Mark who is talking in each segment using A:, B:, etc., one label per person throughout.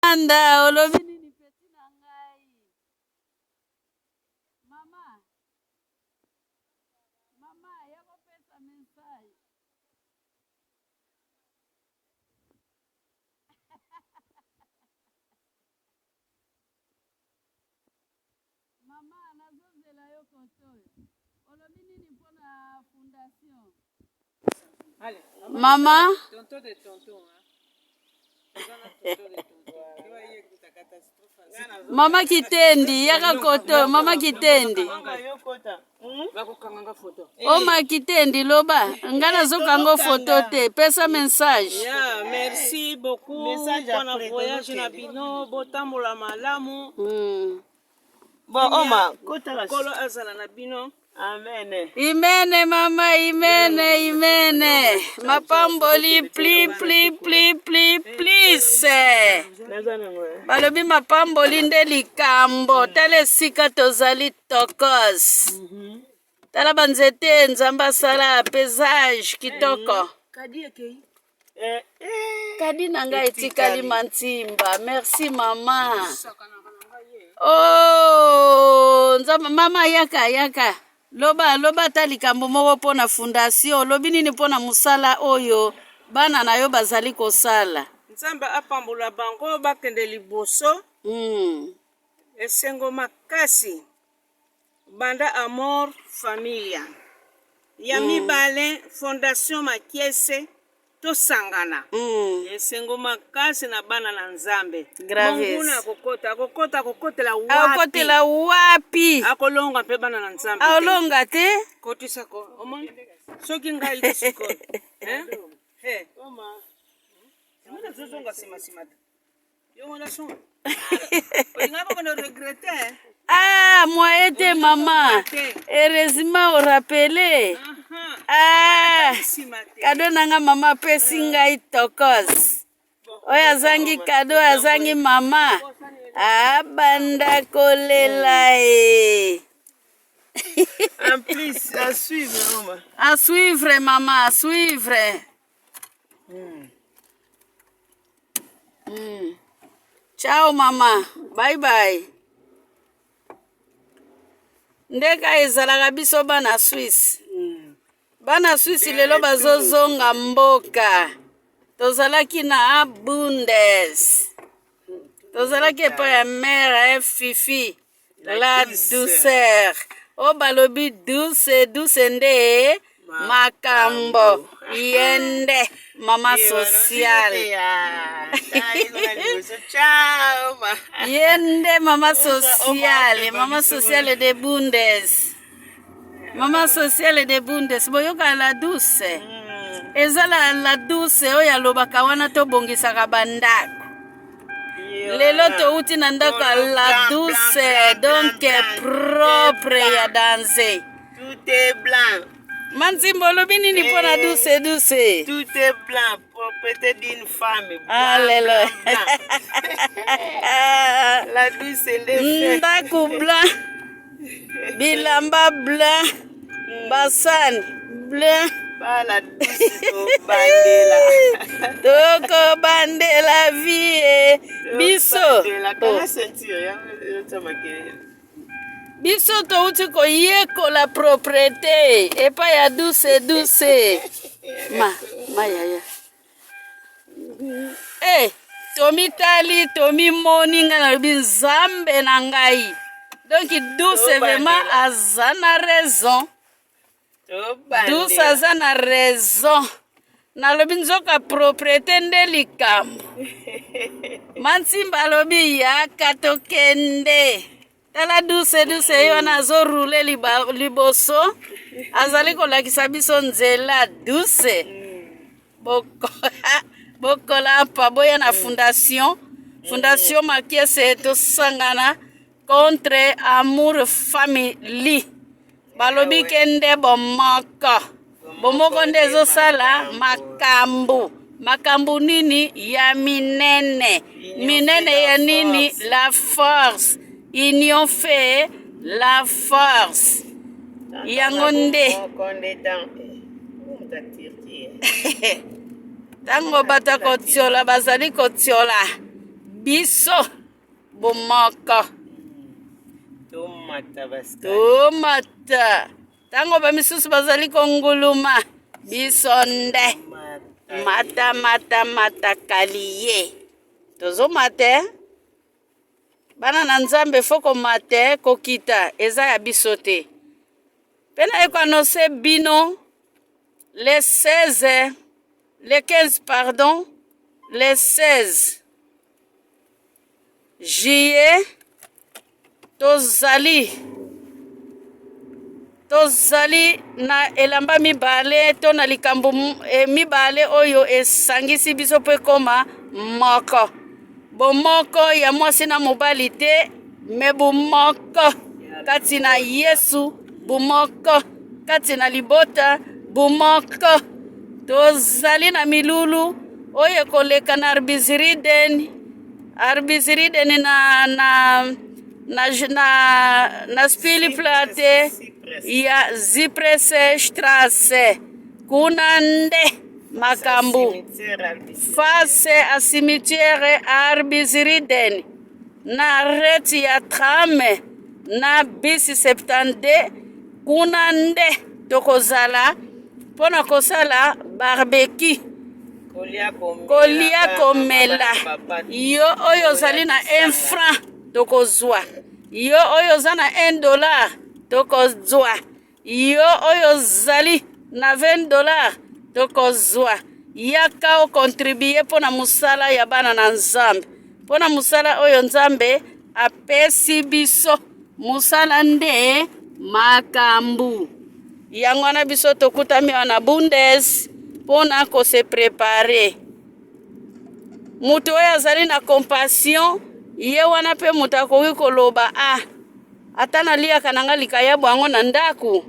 A: Anda olobi nini petit na ngai? Mama, mama ya kopesa message. Mama nazozela yo kote oyo. Olobi nini mpo na fondation? Mama Mama Kitendi yaka kote Mama Kitendi Oma Kitendi loba nga nazokanga foto te pesa message
B: Yeah, merci beaucoup mpona voyage na bino botambola malamu
C: Bon, Oma, kota
B: Nkolo azala na bino.
C: Amen.
A: Imene mama, imene, imene. Mapamboli pli pli pli pli please. Balobi mapamboli nde likambo. Tala esika tozali tokos. Tala banzete Nzambe asala paysage kitoko. Kadi na ngai etikali mantimba. Merci mama. Oh, Nzambe mama yaka yaka. Loba loba ata likambo moko mpo na fondation. Olobi nini mpo na mosala oyo bana na yo bazali kosala?
B: Nzambe apambola bango bakende liboso. Esengo makasi. Banda Amor Familia. Ya mibale Fondation Makiese tosangana. Esengo makasi na bana na Nzambe. Monguna akokota, akokota, akokotela wapi?
A: Akokotela wapi?
B: Akolonga mpe bana na Nzambe.
A: Akolonga te?
B: Kotisa ko. Omoni? Soki ngai te sikoyo. Hein? He.
C: Oma.
B: Nazozonga sima sima te.
A: Ah, moyen te mama. Heureusement orappele. Ah, kado na nga mama apesi ngai tokos. Oyo azangi kado azangi mama. Abanda kolela e.
C: En plus, à suivre, mama.
A: À suivre, mama, à suivre. Ciao mama, bye bye. Ndeka ezalaka biso bana Suisse. Bana Suisse lelo bazozonga mboka. Tozalaki na Bundes. Tozalaki epai ya mère Fifi. La douceur. Oyo balobi douce douce nde makambo ye nde mama sociale ye nde mama sociale mama sociale de Bundes mama sociale de Bundes boyoka la douce eza la, la douce oyo alobaka wana tobongisaka bandako lelo touti na ndako ya la douce donc propre ya danse.
C: Tout est blanc.
A: Manzimbo olobi nini mpo na douce douce?
C: Tout est blanc, propriété d'une femme. Blanc,
A: Alléluia.
C: blanc, blanc. La douce nde
A: Ndako blanc, bilamba blanc, basani blanc.
C: Bala douce tobandela.
A: Tokobandela vie biso.
C: Tobandela. Kanga ceinture ya yotia makelele.
A: Biso touti koyekola propriété epai ya douce douce. Ma, ma yaya. Eh, tomitali tomimoni ngai nalobi nzambe na ngai. Donc douce vraiment aza na raison. Douce aza na raison. Nalobi nzoka propriété nde likambo. Mansimba alobi yaka tokende. Tala douce douce ye wana azo roule liboso azali kolakisa biso nzela douce. Bokola mpa boya na fondation. Fondation Makiese tosangana contre Amour Family. Balobi ke nde bomoko. Bomoko nde ezosala makambo. Makambo nini ya minene. Minene ya nini? La force. Union fait la force. Yango nde. Ntango bato ya kotiola bazali kotiola. Biso bomoko.
C: Tomata basika.
A: Tomata. Ntango bamisusu bazali konguluma, biso nde mata mata mata kaliye. Tozomata eh? Bana na Nzambe fo komata eh? Kokita eza ya biso te. Mpe naye koannonce bino le 16, le 15 pardon, le 16 juillet tozali tozali na elamba mibale to na likambo mibale oyo esangisi biso mpo ekoma moko. Bomoko ya mwasi na mobali te, me bomoko kati na Yesu, bomoko kati na libota, bomoko. Tozali na milulu oyo ekoleka na Arbiziriden, Arbiziriden na na na na, na Spilplate ya Zypressestrasse. Kuna nde makambo face a cimetière Arbiziriden na rete ya trame na bus 72. Kuna nde tokozala mpo na kosala barbecue, kolia komela. Yo oyo ozali na 1 franc tokozwa, yo oyo oza na 1 dollar tokozwa, yo oyo ozali na 20 dollar tokozwa. Yaka okontribue mpo na mosala ya bana na Nzambe, mpo na mosala oyo Nzambe apesi biso. Mosala nde makambo. Yango wana biso tokutami awa na Bundes mpo na kose prepare. Moto oyo azali na compassion, ye wana mpe moto akoki koloba ah, ata naliaka na nga likayabo yango na ndako,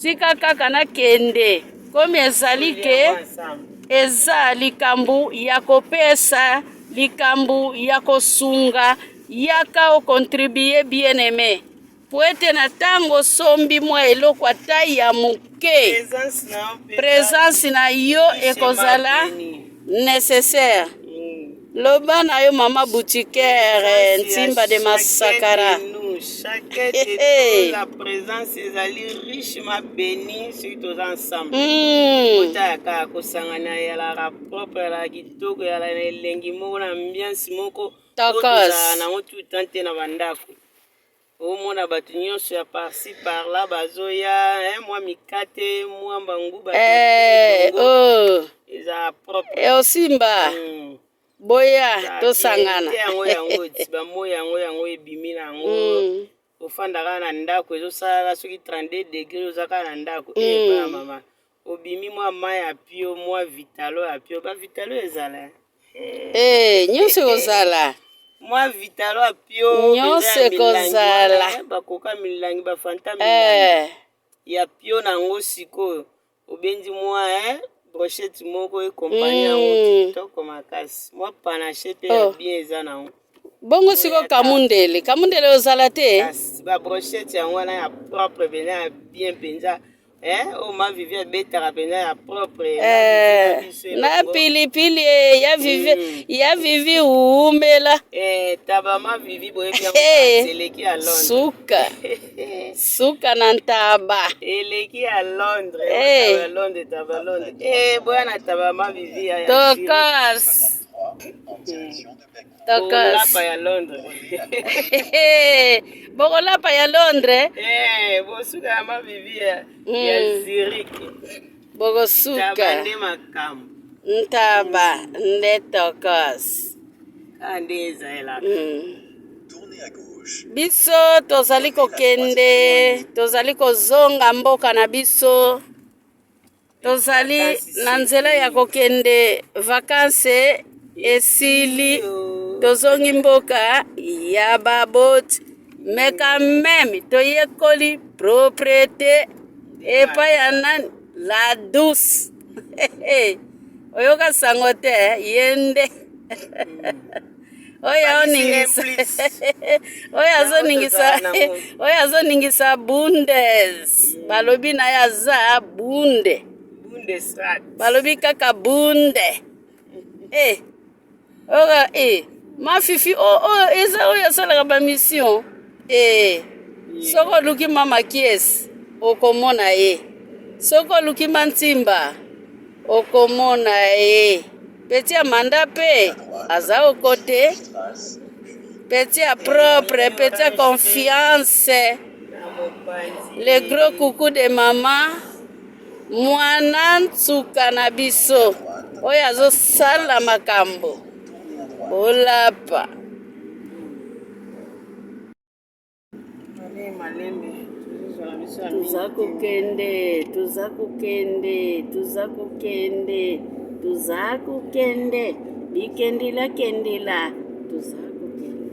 A: tika kaka nakende. Komi ezali ke eza likambo ya kopesa, likambo ya kosunga, yaka okontribue bien aime, po ete na ntango osombi mwa eloko ata ya moke, présence na yo ekozala nécessaire. Loba na yo mama boutiquaire Ntimba de Masakara.
C: Chacun de nous, la présence ezali richement bénie soki toza ensemble. Kota kaka kosangana eyalaka propre, eyalaka kitoko, eyalaka na elengi moko, na ambiance moko.
A: Tokos.
C: Nango tout le temps te na bandako. Omona bato nyonso ya par-ci par-là bazoya, mwa mikate, mwa banguba.
A: Oh.
C: Eza propre.
A: Osimba. Boya tosangana.
C: Yango yango bamo yango yango ebimi na yango. Ofanda kaka na ndako, ezosalaka soki 32 degré, oza kaka na ndako. Bana mama, obimi mwa mai ya pio, mwa vitalo ya pio, ba vitalo ezala.
A: Nyonso ekozala.
C: Mwa vitalo ya pio
A: nyonso ekozala.
C: Bakoka milangi, bafanta milangi ya pio na yango. Sikoyo obendi mwa brochette moko ekompanye yango, kitoko makasi, mwa panache mpe ya bien eza nango.
A: Bongo sikoyo kamundele, kamundele ozala te.
C: Babrochette yango wana ya propre mpenza, ya bien mpenza, oyo ma Vivi abetaka mpenza ya propre.
A: Na pilipili ya Vivi, ya Vivi umela.
C: Taba ma Vivi, boyebi yango, eleki ya Londres.
A: Suka suka na ntaba.
C: Eleki ya Londres, taba ya Londres, taba ya Londres, boya na taba ma Vivi ya
A: Tokos, tokos.
C: Bolapa ya Londres.
A: Bokolapa ya Londres.
C: Bosuka ya ma Vivi ya Zurich.
A: Bokosuka.
C: Taba nde makambo.
A: Ntaba nde tokos.
C: Kaka nde ezalelaka.
A: Biso tozali kokende, tozali kozonga mboka na biso, tozali na nzela ya kokende. Vacances esili, tozongi mboka ya baboti, mais quand même toyekoli propreté epai ya nani? La Douce. Oyoka sango te, ye nde oyo aoningisa, oyo azoningisa, oyo azoningisa Bundes. Balobi na ye aza bunde.
C: Bundesrat.
A: Balobi kaka bunde. Oyo Ma Fifi, oh, oh, eza oyo asalaka ba mission. Eh, soki oluki mama Kies, okomona ye. Soki oluki ma Ntimba, okomona ye. Petit Amanda pe aza okote. Petit ya propre, petit ya confiance. Le gros coucou de maman. Mwana nsuka na biso oyo azosala makambo. Bolapa. Toza kokende, toza kokende, toza kokende, toza kokende, bikendela kendela, toza kokende.